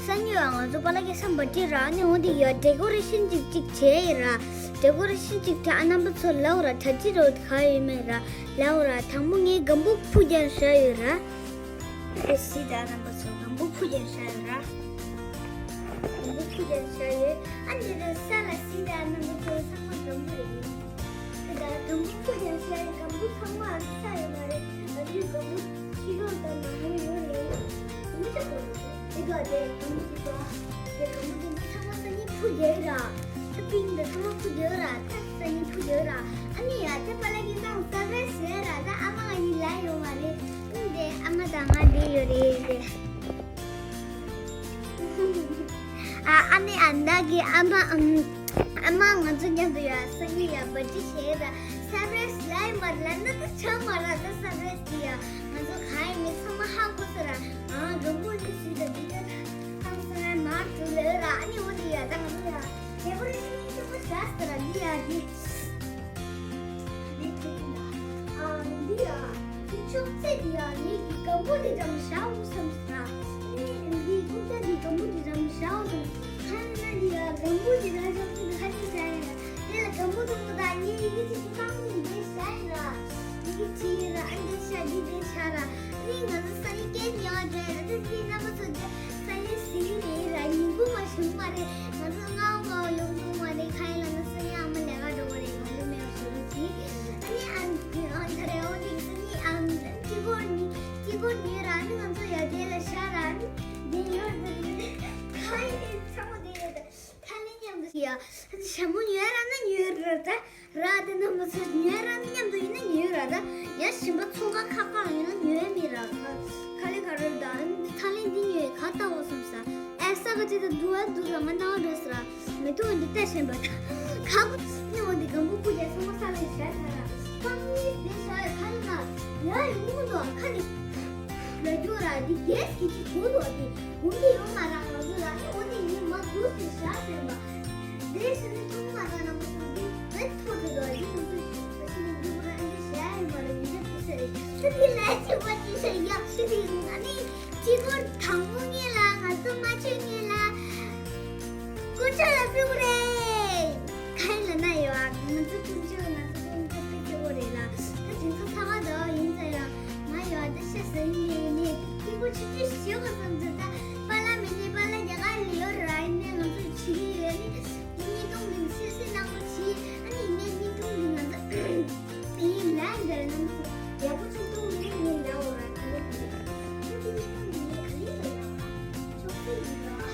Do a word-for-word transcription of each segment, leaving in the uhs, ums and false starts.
སང་ཉིན་ང་ཚོ་པཱ་ལགས་ཀྱི་སམ་པར་ཌེ་ར། ཨ་ནི་འོ་དེ་ཡ་ཌེ་ཀོ་རེ་ཤན་ཅིག་ཅིག་བྱས་ཡིན་ར། ཌེ་ཀོ་རེ་ཤན་ཅིག་བྱས། ཨ་རྣམ་པ་ཚོ་ལབ་ར། གྲ་སྒྲིག་རོགས་ག་ཡོད་མེད་ར་ལབ་ར། དང་པོ་ངས་སྒམ་པོ་ཕུ་རྒྱག་བཞག་ཡོད་ར། དེ་གཟིགས་དང་རྣམ་པ་ཚོ། སྒམ་པོ་ཕུ་རྒྱག་བཞག་ཡོད་ར། སྒམ་པོ་ཕུ་རྒྱག་བཞག་ཡོད། ཨ་ནི་དེ་ས་ལ་གཟིགས་དང་རྣམ་པ་ཚོ། ཚང་མ་སྒམ་པོ་རེད། དེ་ལྟར་སྒམ་པོ་ཕུ་རྒྱག་བཞག་ཡོད། སྒམ་པོ་ཚང་མ་ས་ཡོད་མ་རེད། ཨ་ནི་སྒམ་པོ་ཕྱི་ལོགས་དང་ནང་ལོགས་ཡོད་རེད། སྒམ་པོ་ཆག་པོ་རེད། དེ་ག་དེ་སྒམ་པོ་དེ་ག་དེ་སྒམ་པོ་དེ་ཚང་མ་སང་ཉིན་ཕུ་རྒྱག་ཡོད་ར། ད་པིང་དེ་ཚང་མ་ཕུ་རྒྱག་ཡོད་ར། ད་སང་ཉིན་ཕུ་རྒྱག་ཡོད་ར། ཨ་ནི་ཡ་དེ་པཱ་ལགས་ཀྱིས་སང་སར་པ་རའི་སི་བཟོས་ར། ད་ཨ་མ་ང་གཉིས་ལ་ཡོད་མ་རེད། ཨ་ནི་དེ་ཨ་མ་དང་ང་དེ་ཡོད་རེད་དེ། ཨ་ཨ་ནི་ཨ་མདའ་གི་ཨ་མ། ཨམ། ཨ་མ་ང་ཚོ་མཉམ་དུ་ཡ་སང་ཉིན་ཡ་པར་ཊི་བྱས་ར། སར་པ་རའི་སི་ལབ་ཡོད་མ་རེད་ལབ་ན་ད་ཆགས་མ་ར། ད་སར་པ་རའི་སི་དེ་ཡ་ང་ཚོ་ག་ཡིན་མིན་ཚང་མ་ཧ་གོ་སོང་ར། ཨ་སྒམ་པོ་འདི་སུས་ད་འདི་ད་ཁང་སང་ང་མར་འགྲོ་ལེ་ར། ཨ་ནི་འོ་དེ་ཡ་ད་ང་ཚོ་ཡ་ཌེ་ཀོ་རེ་ཤན་ཤིག་ཆེན་པོ་བཞག་སོང་ར། འདི་ཡ་འདི། འདི་ཁྱེད་ཀྱི་ད། ཨ་འདི་ཡ། འདི་ཅོག་ཙེ་འདི་ཡ་ངེད་ཀྱི་སྒམ་པོ་འདི་འགྲམ་བཞག་འོང་བསམ་སོང་ར། ཨ་ནི་འདི་རྐུབ་བཀྱག་འདི་སྒམ་པོ་འདི་འགྲམ་བཞག་འོང་བསམ། ཁ་ན་འདི་ཡ་སྒམ་པོ་འདི་ད་ཅོག་ཙེ་འདི་ཁ་ནས་བཞག་ཡིན་ར། དེ་ལ་སྒམ་པོ་དང་པོ་ད་ངས་ཡི་གེ་ཅིག་བཏང་ནས་འདི་བཞག་ཡིན་ར། ཡི་གེ་བྲིས་ཡིན་ར། ཨ་འདི་བཞག་འདི་འདི་བཞག་ར། ཨ་ནི་ང་ཚོ་སང་ཉིན་སྐད་ཉན་པ་འགྲོ་ཡིན་ར། ད་འདི་རྣམ་པ་ཚོ་འདི་སང་ཉིན་གཟིགས་ཀྱི་རེད་ར། ཉིན་གུང་མ་བྱུང་མ་རེད། ང་ཚོ་སྔ་པོ་སྔ་པོ་ཡོང་ཐུབ་མ་རེད། གང་ཡིན་ལབ་ན་སང་ཉིན་ཨ་མ་ལས་ཀ་འགྲོ་གི་རེད། ཡོང་ཐུབ་མེད་པ་ཞུ་གི་ཅིག་ཨ་ནི་ཨ་ཨ་ད་རེ་འོ་འདི་སང་ཉིན་ཨ་ཅི་གོ་ནི་ཅི་གོ་ཉོས་ར། ཨ་ནི་ང་ཚོ་ཡ་དེ་ལ་བཞག་ར། ཨ་ནི་དེ་ཉོས་ར། གང་ཡིན་ཚང་མ་དེ་ཡོད། ད་ལན་མཉམ་དུ་ཡ། ཞྭ་མོ་ཉོས་ར་ན་ཉོས་ར་ད། ར་དེ་རྣམ་པ་ཚོ་ཉོས་ར་ན་མཉམ་དུ་ཡིན་ན་ཉོས་ར་ད། ཡ་ཞིམ་པ་ཚོང་ཁང་ཁག་ཁག་ཡིན་ན་ཉོས་མི་ར། ཁ་ལེ་ཁ་རེ་ད། ད་ལན་འདི་ཉོས་ག་ལྟ་བ་བསམ་ས། ཨེ་ས་ག་ཅི་ད་དུ་བ་དུ་ར་ང་ནང་རེད་ས་ར། མེ་ཏོག་འདི་ལྟ་ཞིམ་པ་ད། ཁ་བུ་ནི་འོ་འདི་སྒམ་པོ་ཕུ་རྒྱག་ཚང་མ་ས་ལ་བཞག་ས་ར། ཁ་བུ་ནི་དེ་ས་ཡ་ཁ་ལ་ན་ཡ་ཡི་མུ་དོ་ཁ་ནི། ལ་རྒྱུ་ར་འདི་རྒྱལ་སྐྱེ་ཅི་གོ་དོ་དེ། འོ་འདི་ཡོང་མ་ར་ང་ཚོ་ར་ནི་འོ་འདི་ཉི་མ་དུ་སི་ཤ་ཟེར་བ། དེ་ཕྱིར་ནི་ཐུང་མ་ར་ན་མོ་སོང་འདི་བེད་ཐོ་དེ་དོ་ཡི་ང་ཚོ་ཕྱི་ནི་འདུག་ར་འདི་ཤ་ཡི་མ་ར་ཡི་ར་ཕུ་སེ་རེ། ཤི་དེ་ལ་ཅི་བ་ཅི་ཤ་ཡག་ཤི་དེ་ང་ནི་ཅི་གོ་དང་མོ་ངེ་ལ་ང་ཚོ་མ་ཆོས་ངེ་ལ། དཀོན་མཆོག་ལ་སྤྲོད་དགོས་རེད། གང་ཡིན་ལབ་ན་ཡོད་ཨ། ང་ཚོ་དཀོན་མཆོག་ང་ཚོ་དཀོན་མཆོག་སྤྲོད་དགོས་རེད་ལ། ད་དེ་ཚོ་ཚ་བ་འདྲ་བ་ཡིན་ཙང་ཡང་ང་ཡོད་ཨ། ད་ཤ་ཟ་ཡིན་ནས་ནས་སྐྱིད་པོ་ཆུ་ཆུ་ཞིག་བྱེད་དགོས་བསམ་ཚེ། ད་པཱ་ལགས་མེད་ནས་པཱ་ལགས་རྒྱ་གར་ལ་ཡོད་རེད་ཨ། ཡིན་ནས་ང་ཚོ་བྱེད་ཀྱི་ཡོད་ནི། དེ་གཉིས་སྟོང་བདུན་ཤི་སི་ནང་དུ་བྱེད་ཨ་ནི་ཡིན་ནས་གཉིས་སྟོང་བདུན་ང་ཚོ། དེ་ཡིན་ལ་འདིར་ནམ་ཡག་པོ་ཆུང་ཆུང་ཡིན་ཡིན་ལ་འོ་ར་ཁ་ལེ་ཁ་ལེ། ཁྱོད་ཀྱི་ཉིན་མོ་ནི་ག་ལེ་ལ་ཡག་པ་ཆོག་ཤེས་ཡིན་ར། ཨ་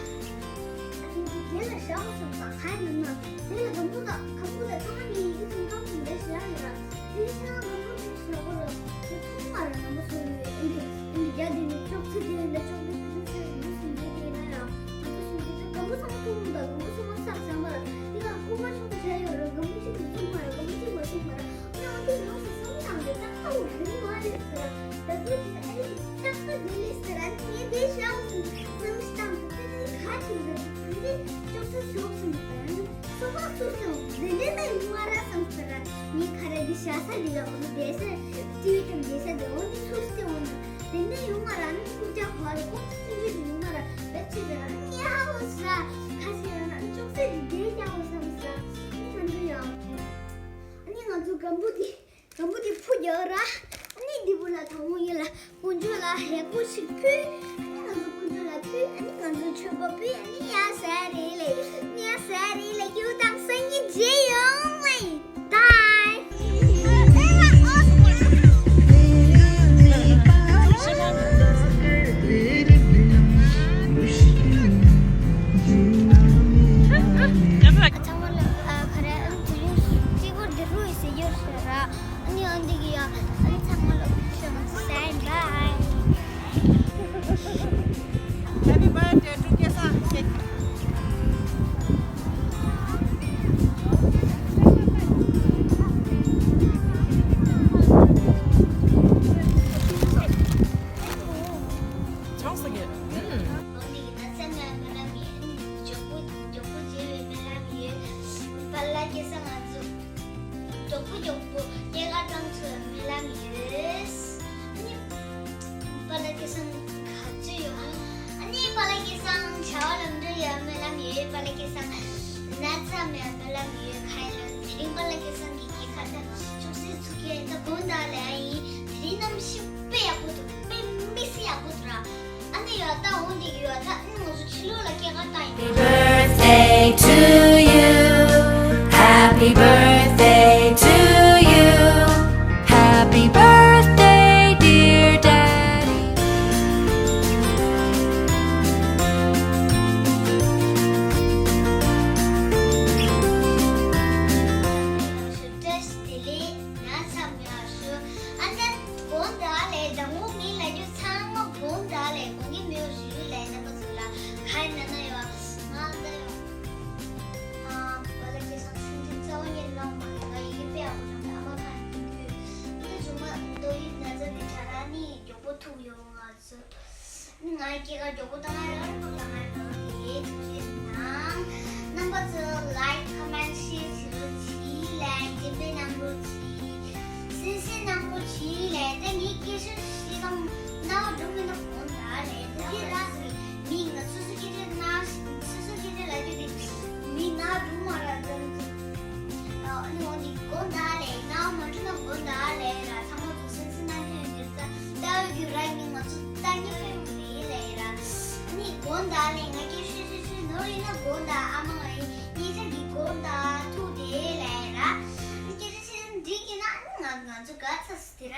ཁྱོད་ཀྱི་དེ་ལ་བཞག་སོང་པ་ཁ་ཡིན་ན་དེ་ལ་སྒམ་པོ་དང་ཁམ་བུ་དང་ཐོག་མ་ནི་ཡི་གེ་ཚོང་ཁང་དུ་འདྲ་བཞག་ཡོད་ར། དེ་ཤ་སྒམ་པོ་དེ་བཞག་གོ་ར་དེ་ཐོག་མ་ར་ནམ་པ་སོང་ཡོད་ཨིན་དེ་ཨིན་དེ་རྒྱ་དེ་ནི་ཅོག་ཚེ་དེ་ལ་ཅོག་དེ་ཅོག་ཚེ་མུ་སུམ་དེ་དེ་ན་ཡང་ང་ཚོ་སུམ་དེ་ཅོག་སྒམ་པོ་ཚང་མ་ཐུག་མུ་དང་སྒམ་པོ་ཚང་མ་སག་བཞག་མ་ར་དེ་ལ་ཁོ་པ་ཆུང་བྱས་ཡོད་ར། སྒམ་པོ་གཅིག་གིས་བཙུགས་མ་ར། སྒམ་པོ་གཅིག་མ་བཙུགས་མ་ར། ཡང་དེ་ཡོངས་སུ་བཟུང་བཏང་སྟེ་ཏག་ཏག་འོ་རིང་མ་རེད་ཟེར། ད་དུས་ཀྱི་ཨ་རི་ཏག་ཏག་དེ་ལས་ཟེར། ཨ་ནི་ངས་དེ་ཤ་བཟུང་བཟུང་བཏང་དུས་དེ་ནི་ག་ཅིག་རེད། དེ་ནི་ཅོག་ཚ་ཟོག་སུ་མི་ལྟར་སོ་མ་སུ་སོང་དེ་ནས་ད་ཡོང་བ་ར་བསམ་ཟེར། ངས་ཁ་ར་འདི་བཞག་ས་འདི་ཡོད་འདི་བསྡད་ས་ཏི་ཝི་དང་བསྡད་ས་འདི་འོ་འདི་ཚུར་སྟེ་འོ་ན་དེ་ནས་ཡོང་བ་ར་ནི་ཁུག་ཀྱག་བར་ཁོང་ཚོ་ཚུར་འདི་ཡོང་བ་ར་བེད་ཆེ་ཟེར། ཨ་ནི་ཧ་གོ་ཟེར། ཁ་ཤས་ཡང་ན་ཅོག་ཚ་འདི་བསྡད་ཀྱག་འོ་བསམ་ཟེར། ཨ་ནི་ང་ཚོ་ཡང་། ཨ་ནི་ང་ཚོ་སྒམ་པོ་འདི་སྒམ་པོ་འདི་ཕུ་རྒྱག་ར། ཨ་ནི་འདི་བུ་ལ་དང་པོ་ཡིན་ལ་དཀོན་མཆོག་ལ་ཧེ་པོ་ཞིག་ཕུལ། ཨ་ནི་ང་ཚོ་དཀོན་མཆོག་ལ་ཕུལ། ཨ་ནི་ང་ཚོ་མཆོད་པ་ཕུལ། ཨ་ནི་ཡ་ཟ་རེད་ལེ། ཡ་ཟ་རེད་ལེ། ཡུ་དང་སང་ཉིན་མཇལ་ཡོང་ལེ། ད། ཚང་མ་ལ་ཨ་ག་རེ་ཨ་ནི་དེ་རིང་སྤྱི་བོར་འདི་རུ་ཡི་ཟེར་ཡོད་ཟེར་ར། ཨ་ནི་ཨ་འདི་གི་ཡ་ཨ་ནི་ཚང་མ་ལ་ཤོང་སའི་བྷའི། Happy birthday to Kesa. ན་ཚ་མེད་པ་ལ་མི་ཡོད་ཁ་ཡ་ལ། དེ་རིང་པ་ལ་སྐལ་བཟང་གི་སྐྱེས་ཁ་ད་ཅུང་ཟད་ཚུགས་ཀྱི་ད་དགོང་དག་ལ་ཡིན། དེ་རིང་གནམ་གཤིས་དཔེ་ཡག་པོ་འདུག་དཔེ་མི་སྲིད་ཡག་པོ་འདུག་ར། ཨ་ནི་ཡོད་ད་འོང་དེ་ཡོད་ད་ཨ་ནི་ང་ཚོ་ཕྱི་ལོགས་ལ་སྐྱེས་ཁ་ད་ཡིན། Happy birthday to you. Happy birthday to you. Happy birthday, dear daddy. བཀྲ་ཤིས་བདེ་ལེགས། ན་ཚ་མེད་པ་ཞུ། ཨ་ནི་དགོང་དག་ལས་ཟླ་ངོ་མི་ལ་རྒྱུ་ཚང་མ་དགོང་དག་ལས་དགོང་གི་མེའོ་ཞུ་ལས་རྣམ་པ་ཚོ་ལ་ག་ཡིན་ན་ན་ཡོད་ང་ད་ཡོད། ཨ་བ་ལ་སྐལ་བཟང་ཆུང་ཆུང་རྩ་བ་ཉིད་ནང་མ་ལས་ང་ཡི་གེ་དཔེ་ཡག་པོ་བྱུང་ཨ་མ་གང་ཡིན་གྱི་འདི་ཚོ་མ་མདོ་ཡི་ན་ཚ་འདི་ཆ་ར་ནི་མགྱོགས་པོ་ཐུག་ཡོང་ང་ཚོ། ང་སྐྱེས་སྐར་མགྱོགས་པོ་བཏང་ཡ་རེད་པ། ང་ལ་དེ་ཐུགས་རྗེ་གནང་། རྣམ་པ་ཚོ་like, comment, share བྱེད་རོགས་གྱིས་ལས། རྒན་པའི་རྣམ་རོགས་གྱིས། སེམས་སེམས་རྣམ་རོགས་གྱིས་ལས། ད་ངའི་སྐད་ཆ་བཤད་སྟངས་རྣ་བ་འགྲོ་མི་འདུག་དགོངས་དག་ལས། ད་དེ་ར་མི་ང་སོ་སོ་སྐད་ཆ་ན་སོ་སོ་སྐད་ཆ་ལ་རྒྱུ་དེ་མི་རྣ་བ་འགྲོ་མ་ར་ད་ཨ་ནི་འོ་འདི་དགོངས་དག་ལས། རྣ་བ་མ་འགྲོ་ན་དགོངས་དག་ལས་ར། ཚང་མ་ཚོ་སེམས་སེམས་རྣམ་རྒྱུན་འགྱུར་ད། ལྟ་བའི་རྒྱུ་ར་ནི་ང་ཚོ་ལྟ་ཉེ་ཕན་མེད་ལས་ར། ནི་དགོངས་དག་ལས། ང་སྐད་ཤོད་ཤོད་ཤོད་ནོར་ཡིན་ན་དགོངས་དག་ཨ་མ། ང་ཡིན་སྙིང་རྗེ་གི་དགོངས་དག་ཐུགས་བདེ་ལས་ར། ནི་སྐད་ཆ་ཤེས་འགྲིག་ཡིན་ན་ང་ང་ཚོ་ག་ཚ་སི་དེ་ར།